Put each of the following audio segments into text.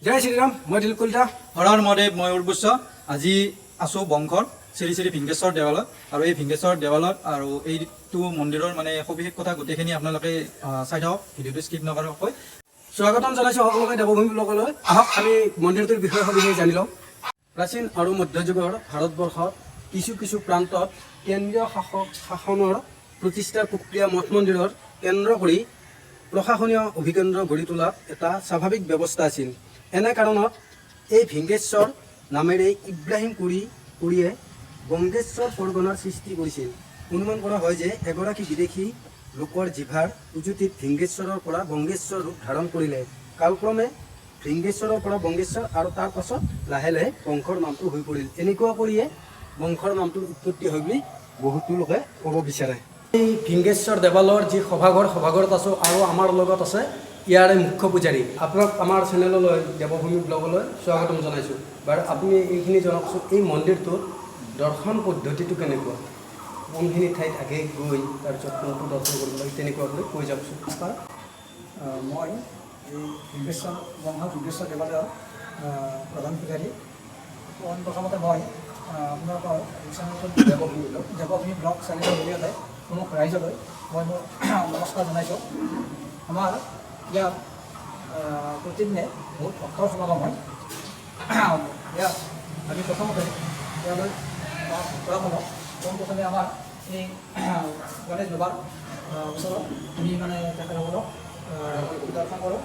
জয় শ্ৰীৰাম। মই দিলীপ কলিতা। হৰ হৰ মহাদেৱ। মই উৰ্বশ্ব। আজি আছোঁ বংশৰ শ্ৰী শ্ৰী ভিংগেশ্বৰ দেৱালয়ত আৰু এই ভিংগেশ্বৰ দেৱালয়ত আৰু এইটো মন্দিৰৰ মানে সবিশেষ কথা গোটেইখিনি আপোনালোকে চাই থাকক, ভিডিঅ'টো স্কিপ নকৰাকৈ। স্বাগতম জনাইছোঁ সকলোকে দেৱভূমি ব্লগলৈ। আহক, আমি মন্দিৰটোৰ বিষয়ে সবিশেষ জানি লওঁ। প্ৰাচীন আৰু মধ্যযুগৰ ভাৰতবৰ্ষত কিছু কিছু প্ৰান্তত কেন্দ্ৰীয় শাসনৰ প্ৰতিষ্ঠাৰ প্ৰক্ৰিয়া মঠ মন্দিৰৰ কেন্দ্ৰ কৰি প্ৰশাসনীয় অভিকেন্দ্ৰ গঢ়ি তোলাত এটা স্বাভাৱিক ব্যৱস্থা আছিল। এনে কাৰণত এই ভিংগেশ্বৰ নামেৰে ইব্ৰাহিম কুৰিয়ে বংগেশ্বৰ পৰগনাৰ সৃষ্টি কৰিছিল। অনুমান কৰা হয় যে এগৰাকী বিদেশী লোকৰ জিভাৰ উজুতিত ভিংগেশ্বৰৰ পৰা বংগেশ্বৰ ৰূপ ধাৰণ কৰিলে। কালক্ৰমে ভিংগেশ্বৰৰ পৰা বংগেশ্বৰ আৰু তাৰ পাছত লাহে লাহে বংশৰ নামটো হৈ পৰিল। এনেকুৱা কৰিয়ে বংশৰ নামটোৰ উৎপত্তি হয় বুলি বহুতো লোকে ক'ব বিচাৰে। এই ভিংগেশ্বৰ দেৱালয়ৰ যি সভাঘৰ, সভাঘৰত আছোঁ আৰু আমাৰ লগত আছে ইয়াৰে মুখ্য পূজাৰী। আপোনাক আমাৰ চেনেললৈ, দেৱভূমি ব্লগলৈ স্বাগতম জনাইছোঁ। বাৰু, আপুনি এইখিনি জনাওকচোন, এই মন্দিৰটোত দৰ্শন পদ্ধতিটো কেনেকুৱা? কোনখিনি ঠাইত আগে গৈ তাৰপিছত কোনটো দৰ্শন কৰিব লাগে, তেনেকুৱাকৈ কৈ যাওকচোন। নমস্কাৰ। মই এই ভিংগেশ্বৰ বংশ ভিংগেশ্বৰ দেৱালয়ৰ প্ৰধান পূজাৰী। পোনপ্ৰথমতে মই আপোনালোকৰ এই চেনেলটোত দেৱভূমি ব্লগ চেনেলৰ জৰিয়তে প্ৰমুখ ৰাইজলৈ মই মোৰ নমস্কাৰ জনাইছোঁ। আমাৰ ইয়াত প্ৰতিদিনে বহুত ভক্তৰ সমাগম হয়। ইয়াত আমি প্ৰথমতে ইয়ালৈ ভক্তসকলক পোনপ্ৰথমে আমাৰ এই গণেশ বাবাৰ ওচৰত আমি মানে তেখেতসকলক দৰ্শন কৰোঁ।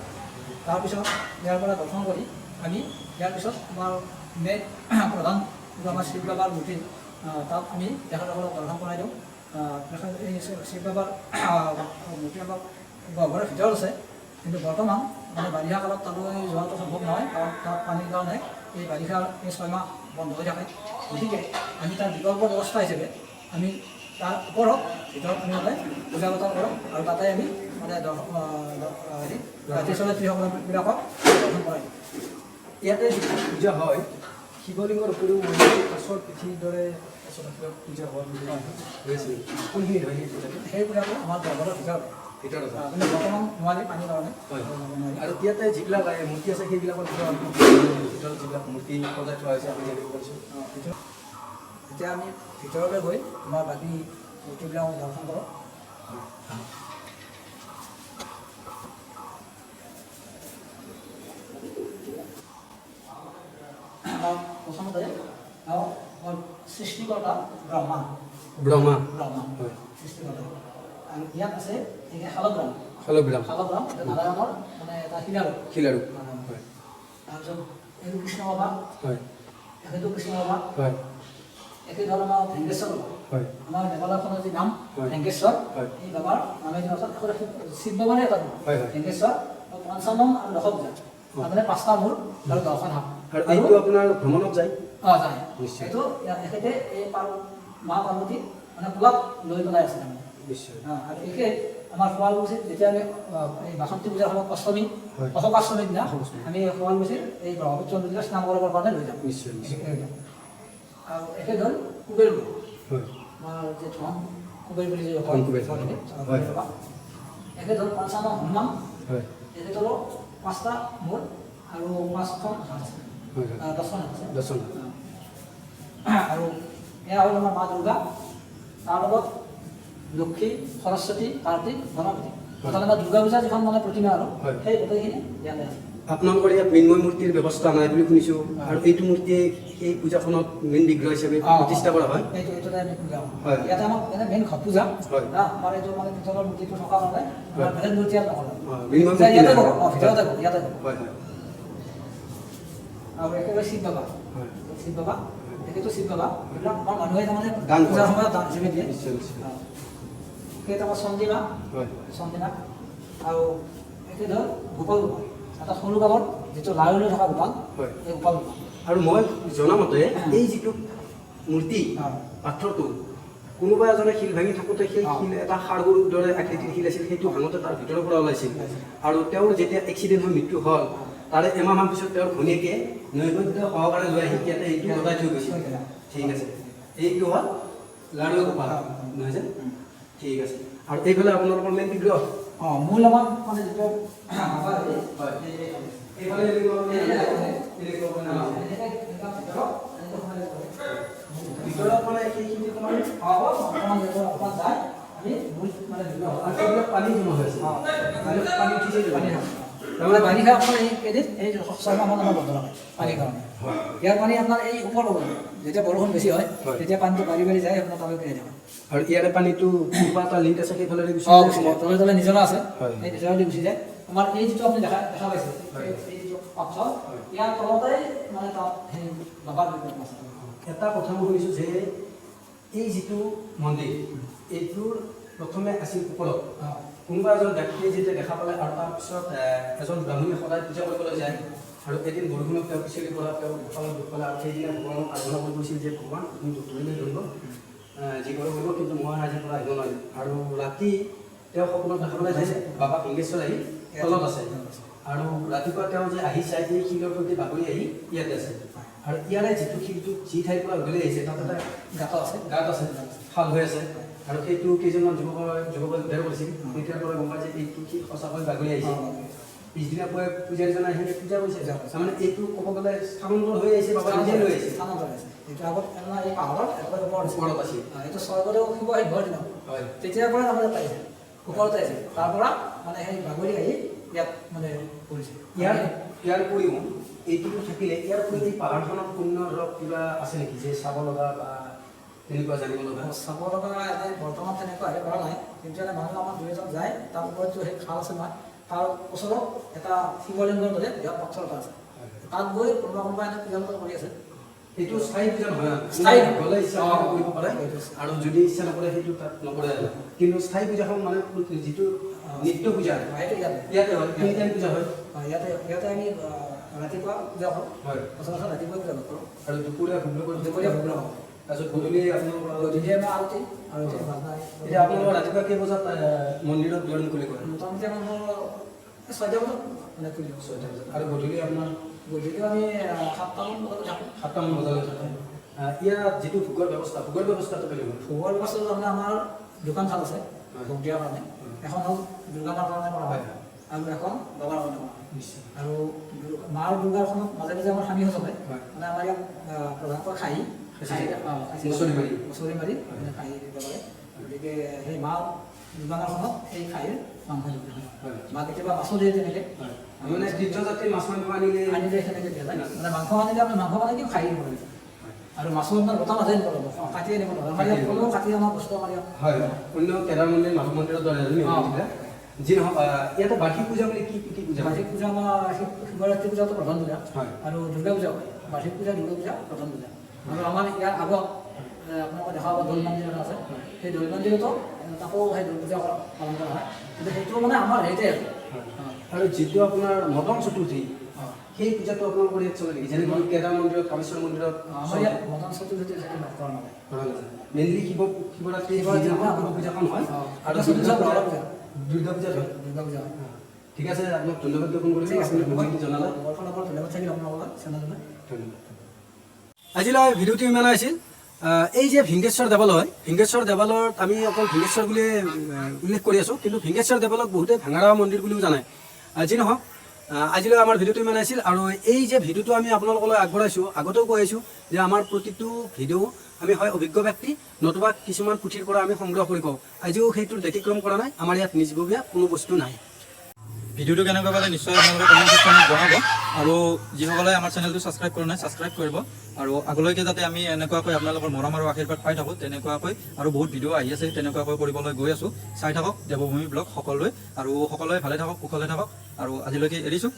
তাৰপিছত ইয়াৰ পৰা দৰ্শন কৰি আমি ইয়াৰ পিছত আমাৰ মেইন প্ৰধান যিটো আমাৰ শিৱ বাবাৰ মূৰ্তি, তাত আমি তেখেতসকলক দৰ্শন কৰাই দিওঁ। তেখেত এই শিৱ বাবাৰ মূৰ্তি আমাৰ গহ্বৰৰ ভিতৰত আছে, কিন্তু বৰ্তমান মানে বাৰিষা কালত তালৈ যোৱাটো সম্ভৱ নহয়, কাৰণ তাত পানীৰ কাৰণে এই বাৰিষাৰ এই 6 মাহ বন্ধ হৈ থাকে। গতিকে আমি তাৰ বিকল্প ব্যৱস্থা হিচাপে আমি তাৰ ওপৰত ভিতৰত আমি তাতে পূজা পাতল কৰোঁ আৰু তাতে আমি মানে হেৰি তীৰ্থযাত্ৰীসকলবিলাকক দৰ্শন কৰাই। ইয়াতে যিটো পূজা হয়, শিৱলিংগৰ উপৰিও মন্দিৰটো কাছৰ পিঠিৰ দৰে কাছত কিবা পূজা হোৱা বুলি হৈ আছে নেকি? কোনখিনিত হয় সেই পূজাটো? সেই পূজাটো আমাৰ গহ্বৰৰ ভিতৰত। ভিতৰত আছে? কিন্তু বৰ্তমান নোৱাৰি, পানীৰ কাৰণে যাব নোৱাৰি। আৰু ইয়াতে যিবিলাক মূৰ্তি আছে, সেইবিলাকৰ বিষয়ে অলপ, ভিতৰত যিবিলাক মূৰ্তি সজাই থোৱা হৈছে, আমি জানিব পাৰিছোঁ। ভিতৰত এতিয়া আমি ভিতৰলৈ গৈ আমাৰ বাকী মূৰ্তিবিলাক দৰ্শন কৰোঁ। আমাৰ প্ৰথমতে আমাৰ সৃষ্টিকৰ্তা ব্ৰহ্মা। ব্ৰহ্মা। ব্ৰহ্মা। হয়। সৃষ্টিকৰ্তা। আৰু ইয়াত আছে এই শালগ্ৰাম। শালগ্ৰাম। শালগ্ৰাম, এটা নাৰায়ণৰ মানে এটা শিলাৰূপ। শিলাৰূপ, হয়। তাৰপিছত এইটো কৃষ্ণ বাবা। এখেতো কৃষ্ণ বাবা। এখেত হ'ল আমাৰ ভেংগেশ্বৰ বাবা। আমাৰ দেৱালয়খনৰ যি নাম ভেংগেশ্বৰ, এই বাবাৰ নামেদি, অৰ্থাৎ এখেত শিৱ বাবাৰে এটা ৰূপ। হয় হয় ভেংগেশ্বৰ আৰু পঞ্চানন আৰু দশভূজা, তাৰমানে পাঁচটা মূৰ আৰু 10খন হাত। আৰু এইটো আপোনাৰ ভ্ৰমণত যায়? অঁ, যায়। নিশ্চয়। এইটো এখেতে এই মা পাৰ্বতী মানে কোলাত লৈ পেলাই আছে তাৰমানে। আৰু এখেত আমাৰ শুৱালকুছিত যেতিয়া আমি এই বাসন্তী পূজাৰ সময়ত অষ্টমী, অশোকাষ্টমীৰ দিনা অশোকাষ্টমী। আমি শুৱালকুছিৰ এই ব্ৰহ্মপুত্ৰ নদীলৈ স্নান কৰিবৰ কাৰণে লৈ যাওঁ। নিশ্চয় নিশ্চয় লৈ যাওঁ। আৰু এখেত হ'ল কুবেৰ বাবা। আমাৰ যে ধন কুবেৰ বুলি যে কয়, ধন কুবেৰ। কুবেৰ বাবা। এখেত হ'ল পঞ্চানন হনুমান। এখেতৰো পাঁচটা মূৰ আৰু পাঁচখন হাত আছে। হয় হয় 10খন হাত আছে। দৰ্শন। আৰু এয়া হ'ল আমাৰ মা দুৰ্গা, তাৰ লগত লক্ষী, সৰস্বতী, কাৰ্তিক, গণপতি, অৰ্থাৎ আমাৰ দুৰ্গা পূজা যিখন মানে প্ৰতিমা আৰু সেই গোটেইখিনি ইয়াতে আছে। আপোনালোকৰ ইয়াত মৃন্ময় মূৰ্তিৰ ব্যৱস্থা নাই বুলি শুনিছোঁ আৰু এইটো মূৰ্তিয়ে সেই পূজাখনত মেইন বিগ্ৰহ হিচাপে প্ৰতিষ্ঠা কৰা হয়। এইটোতে আমি পূজা কৰোঁ। ইয়াতে আমাৰ এনে মেইন ঘট পূজা। আমাৰ এইটো মানে পিতলৰ মূৰ্তিটো থকাৰ কাৰণে আমাৰ বেলেগ মূৰ্তি ইয়াত নকৰোঁ। মৃন্ময় পূজা মূৰ্তি ইয়াতে নাই। কৰোঁ, অঁ, ভিতৰতে কৰোঁ, ইয়াতে কৰোঁ। হয় হয় আৰু একেবাৰে শিৱ বাবা। শিৱ বাবা, একেটো শিৱ বাবা, এইবিলাক আমাৰ মানুহে তাৰমানে দান কৰে। পূজাৰ সময়ত দান হিচাপে দিয়ে। নিশ্চয় নিশ্চয় সেইটো আমাৰ চণ্ডীমা। চণ্ডীমা। আৰু একে ধৰ গোপাল বাবা, এটা সৰু গাঁৱত যিটো লাৰু লৈ থকা গোপাল, এই গোপাল বাবা। আৰু মই জনামতে এই যিটো মূৰ্তি, পাথৰটো কোনোবা এজনে শিল ভাঙি থাকোঁতে সেই শিল এটা ষাঁড় গৰুৰ দৰে আকৃতিৰ শিল আছিল, সেইটো ভাঙোতে তাৰ ভিতৰৰ পৰা ওলাইছিল। আৰু তেওঁৰ যেতিয়া এক্সিডেণ্ট হৈ মৃত্যু হ'ল, তাৰে এমাহমান পিছত তেওঁৰ ঘৈণীয়েকে নৈবেদ্য সহকাৰে লৈ আহি ইয়াতে এইটো লগাই থৈ গৈছিল। ঠিক আছে, এইটো হ'ল লাৰু গোপাল, নহয় যে? ঠিক আছে। আৰু এইফালে আপোনালোকৰ মেইন বিগ্ৰহ? অঁ, মূল আমাৰ মানে যিটো বাবা, এই এইফালে এনেকুৱা মানে এনেকুৱা মানে নামিছে। এনেকৈ এনেকুৱা ভিতৰত এনেকৈ সোমাই যাব লাগে। ভিতৰত মানে সেইখিনি তোমাৰ অকণমান যেতিয়া অকণমান যায় আমি মূল মানে ধুনীয়া হয়। আৰু সেইবিলাক পানী জমা হৈ আছে। পানী পানী উঠিছে। পানী হয়। তাৰমানে বাৰিষা আপোনাৰ এই কেইদিন, এই 6 মাহমান আমাৰ বন্ধ থাকে পানীৰ কাৰণে। ইয়াৰ পানী আপোনাৰ এই ওপৰ পাব। যেতিয়া বৰষুণ বেছি হয়, তেতিয়া পানীটো বাঢ়ি বাঢ়ি যায়, আপোনাৰ তলত পাই থাকে। আৰু ইয়াৰে পানীটো কোনোবা এটা লিংক আছে, সেইফালেৰে গুচি অঁ যায়। গুচি যায়। তলে তলে নিজৰা আছে। হয়। সেই নিজৰাদি গুচি যায়। আমাৰ এই যিটো আপুনি দেখা দেখা পাইছে, এই যিটো পাথৰ, ইয়াৰ তলতে মানে তাত সেই বাবাৰ বিগ্ৰহ আছে। এটা কথা মই শুনিছোঁ যে এই যিটো মন্দিৰ, এইটোৰ প্ৰথমে আছিল ওপৰত। কোনোবা এজন ব্যক্তিয়ে যেতিয়া দেখা পালে আৰু তাৰপিছত এজন ব্ৰাহ্মণে সদায় পূজা কৰিবলৈ যায় আৰু এদিন বৰষুণত তেওঁ পিছলি পৰা তেওঁ কপালত দুখ পালে আৰু সেইদিনা ভগৱানক আৰাধনা কৰি কৈছিল যে ভগৱান, আপুনি দুখ ধৰিলে ধৰিব, যি কৰে কৰিব, কিন্তু মই আজিৰ পৰা আহিব নোৱাৰিম। আৰু ৰাতি তেওঁ সপোনত দেখা পালে যে বাবা ভিংগেশ্বৰ আহি তলত আছে আৰু ৰাতিপুৱা তেওঁ যে আহি চাই, এই শিলৰ প্ৰতি বাগৰি আহি ইয়াতে আছে। আৰু ইয়াৰে যিটো শিলটো যি ঠাইৰ পৰা উঘালি আহিছে, তাত এটা গাঁত আছে। গাঁত আছে, খাল হৈ আছে আৰু সেইটো কেইজনমান যুৱকে উদ্ধাৰ কৰিছিল। তেতিয়াৰ পৰা গম পাই যে এইটো শিল সঁচাকৈ বাগৰি আহিছে। পিছদিনা পুৱাই পূজাৰীজনে আহি পূজা কৰিছে। তাৰমানে এইটো ক'ব গ'লে স্থানান্তৰ হৈ আহিছে, বাবা নিজে লৈ আহিছে। স্থানান্তৰ হৈছে। এইটো আগত আপোনাৰ এই পাহাৰত একেবাৰে ওপৰত আছিল। ওপৰত আছিল। এইটো স্বৰ্গদেউ শিৱসিংহৰ দিনত তেতিয়াৰ পৰা তাৰমানে পাইছে, ওপৰতে আছিল। তাৰ পৰা মানে সেই বাগৰি আহি ইয়াত মানে পৰিছে। ইয়াৰ ইয়াৰ উপৰিও এইটোতো থাকিলে, ইয়াৰ উপৰিও এই পাহাৰখনত অন্য ধৰক কিবা আছে নেকি যে চাব লগা বা তেনেকুৱা জানিব লগা? চাব লগা এনে বৰ্তমান তেনেকুৱা হেৰি কৰা নাই, কিন্তু এনে মানুহ আমাৰ দুই এজন যায়। তাৰ ওপৰত সেই খাল আছে নহয়, তাৰ ওচৰত এটা শিৱলিংগৰ দৰে বৃহৎ পাথৰ এটা আছে। তাত গৈ কোনোবা কোনোবা এনে পূজা পাতল কৰি আছে। এইটো স্থায়ী পূজা নহয়? স্থায়ী। গ'লে ইচ্ছা কৰিলে কৰিব পাৰে আৰু যদি ইচ্ছা নকৰে সেইটো তাত নকৰে আৰু। কিন্তু স্থায়ী পূজাখন মানে যিটো নিত্য পূজা সেইটো ইয়াতে। ইয়াতে হয়, তিনি টাইম পূজা হয়। ইয়াতে ইয়াতে আমি ৰাতিপুৱা পূজা কৰোঁ। সচৰাচৰ ৰাতিপুৱা পূজা কৰোঁ। আৰু দুপৰীয়া ভোগ লগোৱা? দুপৰীয়া ভোগ লগাওঁ। তাৰপিছত গধূলি আপোনালোকৰ? গধূলি আমাৰ আৰতি, আৰতি বাজনা। এতিয়া আপোনালোকৰ ৰাতিপুৱা কেই বজাত মন্দিৰত দুৱাৰ মুকলি কৰে? মোটামুটি আমাৰ 6টা বজাত মানে খুলি দিওঁ। 6টা বজাত। আৰু গধূলি আপোনাৰ? গধূলিও আমি 7টামান বজাত থাকোঁ। 7টামান বজালৈ থাকে। ইয়াত যিটো ভোগৰ ব্যৱস্থা, ভোগৰ ব্যৱস্থাটো কেনেকুৱা? ভোগৰ ব্যৱস্থাটো তাৰমানে আমাৰ দোকান থাল আছে ভোগ দিয়াৰ কাৰণে। এখন হ'ল দুৰ্গা মাৰ কাৰণে কৰা হয় আৰু এখন বাবাৰ কাৰণে কৰা হয়। আৰু মাৰ দুৰ্গাখনত মাজে মাজে আমাৰ সামিও চলে। মানে আমাৰ ইয়াত প্ৰধানকৈ খাহী খাচী। খাচী। মুচৰি মাৰি। মুচৰি মাৰি মানে খাহী দিব পাৰে। গতিকে সেই মা দুৰ্গাখনত সেই খাহীৰ মাংস দিয়া হয়। বা কেতিয়াবা মাছো দিয়ে তেনেকৈ। হয়, মানে তীৰ্থযাত্ৰী মাছ মাংস আনিলে? আনিলে সেনেকৈ দিয়া যায়। মানে মাংস আনিলে আপোনাৰ মাংস মানে কি খাহী দিব লাগিব। আৰু মাছো আপোনাৰ গোটা মাছেই আনিব লাগিব, কাটি আনিব নোৱাৰে। আমাৰ ইয়াত কোনো কাটি অনা বস্তু আমাৰ ইয়াত হয়, অন্য কেদাৰ মন্দিৰ, মাধৱ মন্দিৰৰ দৰে নিয়ম। যি নহওক, ইয়াতে বাৰ্ষিক পূজা বুলি কি কি পূজা হয়? বাৰ্ষিক পূজা আমাৰ শিৱৰাত্ৰি পূজাটো প্ৰধান পূজা আৰু দুৰ্গা পূজা হয়। বাৰ্ষিক পূজা, দুৰ্গা পূজা প্ৰধান পূজা। আৰু আমাৰ ইয়াৰ আগত আপোনালোকে দেখা পাব দৌল মন্দিৰ এটা আছে। সেই দৌল মন্দিৰতো তাকো সেই দৌল পূজা পালন কৰা হয়। কিন্তু সেইটো মানে আমাৰ হেৰিতে আৰু আৰু যিটো আপোনাৰ মদন চতুৰ্থী, সেই পূজাটো আপোনালোকৰ ইয়াত চলে নেকি, যেনেকৈ কেদাৰ মন্দিৰত, কামেশ্বৰ মন্দিৰত? আমাৰ ইয়াত মদন চতুৰ্থী সেইটো কৰা নাযায়। কৰা নাযায়। মেইনলি শিৱৰাত্ৰি শিৱৰাত্ৰি যিদিনাখন শিৱ পূজাখন হয় আৰু আৰু দুৰ্গা পূজা। দুৰ্গা পূজাত হয়। দুৰ্গা পূজা হয়। ঠিক আছে, আপোনাক ধন্যবাদ জ্ঞাপন কৰিছোঁ। ঠিক আছে। আপুনি বহুতখিনি জনালে। মোৰ ফালৰ পৰা ধন্যবাদ থাকিল আপোনালোকৰ চেনেললৈ। ধন্যবাদ। আজিলৈ ভিডিঅ'টো ইমানে আছিল। এই যে ভিংগেশ্বৰ দেৱালয়, ভিংগেশ্বৰ দেৱালয়ত আমি অকল ভিংগেশ্বৰ বুলিয়ে উল্লেখ কৰি আছোঁ, কিন্তু ভিংগেশ্বৰ দেৱালয়ক বহুতে ভাঙাৰা মন্দিৰ বুলিও জানে। যি নহওক, আজিলৈ আমাৰ ভিডিঅ'টো ইমানে আছিল। আৰু এই যে ভিডিঅ'টো আমি আপোনালোকলৈ আগবঢ়াইছোঁ, আগতেও কৈ আহিছোঁ যে আমাৰ প্ৰতিটো ভিডিঅ' আমি হয় অভিজ্ঞ ব্যক্তি নতুবা কিছুমান পুথিৰ পৰা আমি সংগ্ৰহ কৰি কওঁ। আজিও সেইটোৰ ব্যতিক্ৰম কৰা নাই। আমাৰ ইয়াত নিজববীয়া কোনো বস্তু নাই। ভিডিঅ'টো কেনেকুৱা পালে নিশ্চয় আপোনালোকে কমেণ্ট ছেকশ্যনত জনাব আৰু যিসকলে আমাৰ চেনেলটো ছাবস্ক্ৰাইব কৰা নাই, ছাবস্ক্ৰাইব কৰিব। আৰু আগলৈকে যাতে আমি এনেকুৱাকৈ আপোনালোকৰ মৰম আৰু আশীৰ্বাদ পাই থাকোঁ, তেনেকুৱাকৈ আৰু বহুত ভিডিঅ' আহি আছে, তেনেকুৱাকৈ কৰিবলৈ গৈ আছোঁ। চাই থাকক দেৱভূমি ব্লগ সকলোৱে আৰু সকলোৱে ভালে থাকক, কুশলে থাকক আৰু আজিলৈকে এৰিছোঁ।